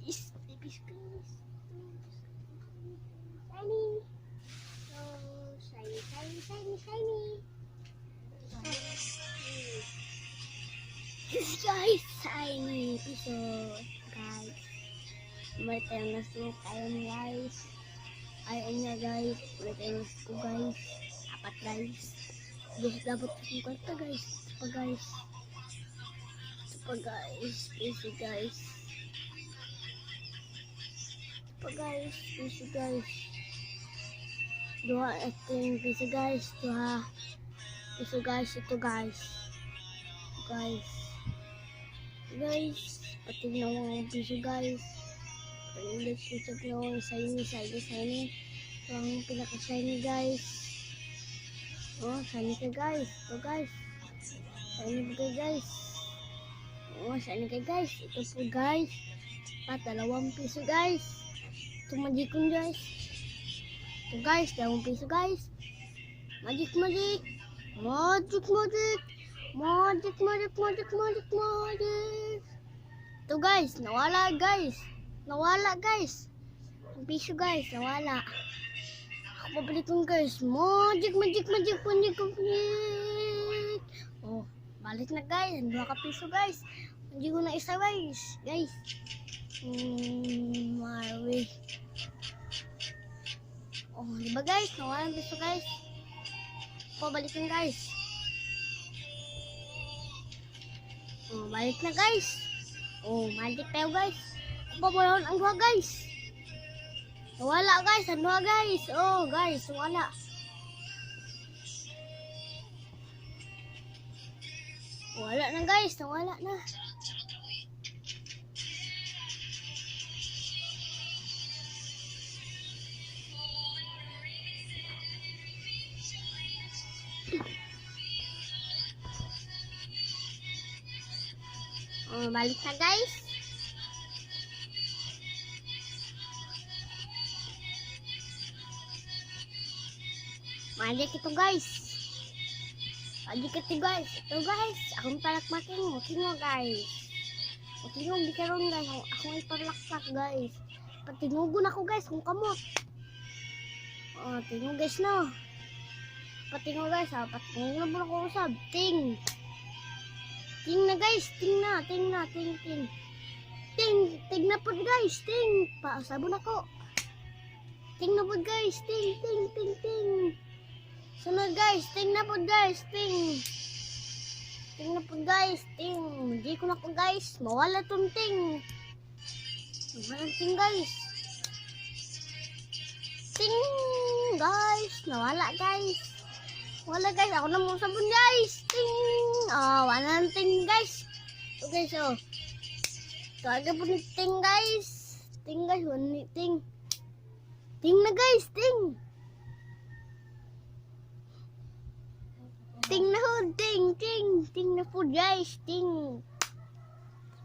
Guys. Guys, guys. Shiny. So, shiny, shiny, shiny, shiny. Shiny. Guys, shiny. Piso. Guys. May tayo na kayo, guys. Ay, niya, guys. May tayo na guys. Apat, guys. Guys, dapat 50, guys. Ito pa, guys. Ito pa, guys. Piso, guys. Ito pa, guys. Piso, guys. Duha, ito yung piso, guys. Duha. Piso, guys. Ito, guys. Guys. Guys. Pati na mga piso, guys. Ulit piso na shiny, shiny, shiny. Ito ang pinaka-shiny, guys. Oh, shiny ka, guys. Ito, guys. Shiny po kayo, guys. Oh, shiny kayo, guys. Ito po, guys. Pa, 2 piso, guys. Ito, magicon, guys. Ito, guys. 2 piso, guys. Magic, magic. Magic, magic. Magic, magic, magic, magic, magic. Ito, guys. Nawala, guys. Nawala, guys. Ang piso, guys. Nawala. Ako pabalikon, guys. Magic, magic, magic, magic, magic. Oh, balik na, guys. Ang 2 ka piso, guys. Hindi ko na isa, guys. Guys. Marwi. Oh, di ba, guys? Nawala ang piso, guys. Pabalikan, guys. Oh, balik na, guys. Oh, magic tayo, guys. Pabalon ang duha, guys. Wala, guys, ang duha, guys. Oh, guys, wala. Wala na, guys, nawala na. Oh, balik na, guys. Magic ito, guys. Magic ito, guys. Ito, guys. Akong palakpakin mo. Tingo, guys. Tingog di karon, guys. Akong ipalakpak, guys. Patingugon ako, guys, kung kamot. Oh, tingog, guys, no. Patingog, guys, ha. Patingog na po ako usab. Ting. Ting na, guys. Ting na. Ting na. Ting, ting. Ting. Ting na po, guys. Ting. Pausabon ako. Ting na po, guys. Ting, ting, ting, ting. Sunod, guys, ting na po, guys, ting. Ting na po, guys, ting. Hindi ko na po, guys, mawala tong ting. Mawala ting, guys. Ting, guys, nawala, guys. Wala, guys, ako na mo sabon, guys. Ting. Oh, wala nang ting, guys. So, guys, oh. Talaga po ni ting, guys. Ting, guys, wala ni ting. Ting na, guys, ting. Ting na ho, ting, ting, ting na po, guys, ting.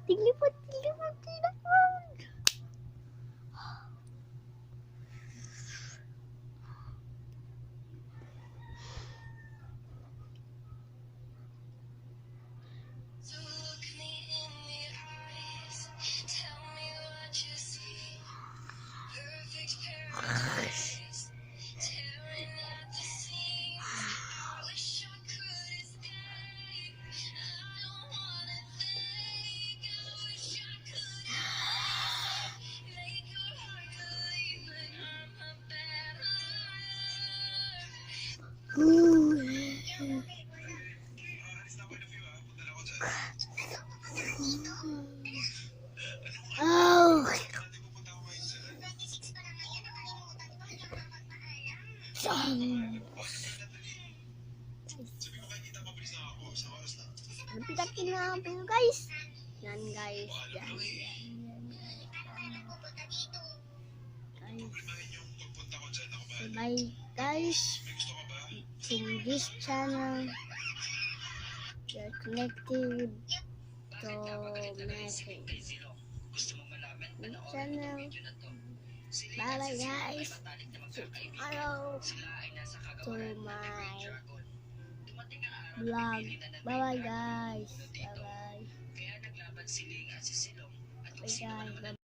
Ting na po, ting na po, ting na po. So look me in the eyes, tell me what you see. Perfect paradise, tearing at the seams. I wish I could escape. I don't wanna think. I wish I could erase it. Make your heart believe that I'm a bad liar. Oh. Pitakin na ang piso, guys. Yan, guys. Yan, yan, yan, yan. Guys. So, bye, guys. To this channel. You're connected to my channel. Bye bye, guys. See you tomorrow to my vlog. Bye bye, guys. Bye bye. Kaya naglaban si Ling at si Silong at Bye, guys. Bye.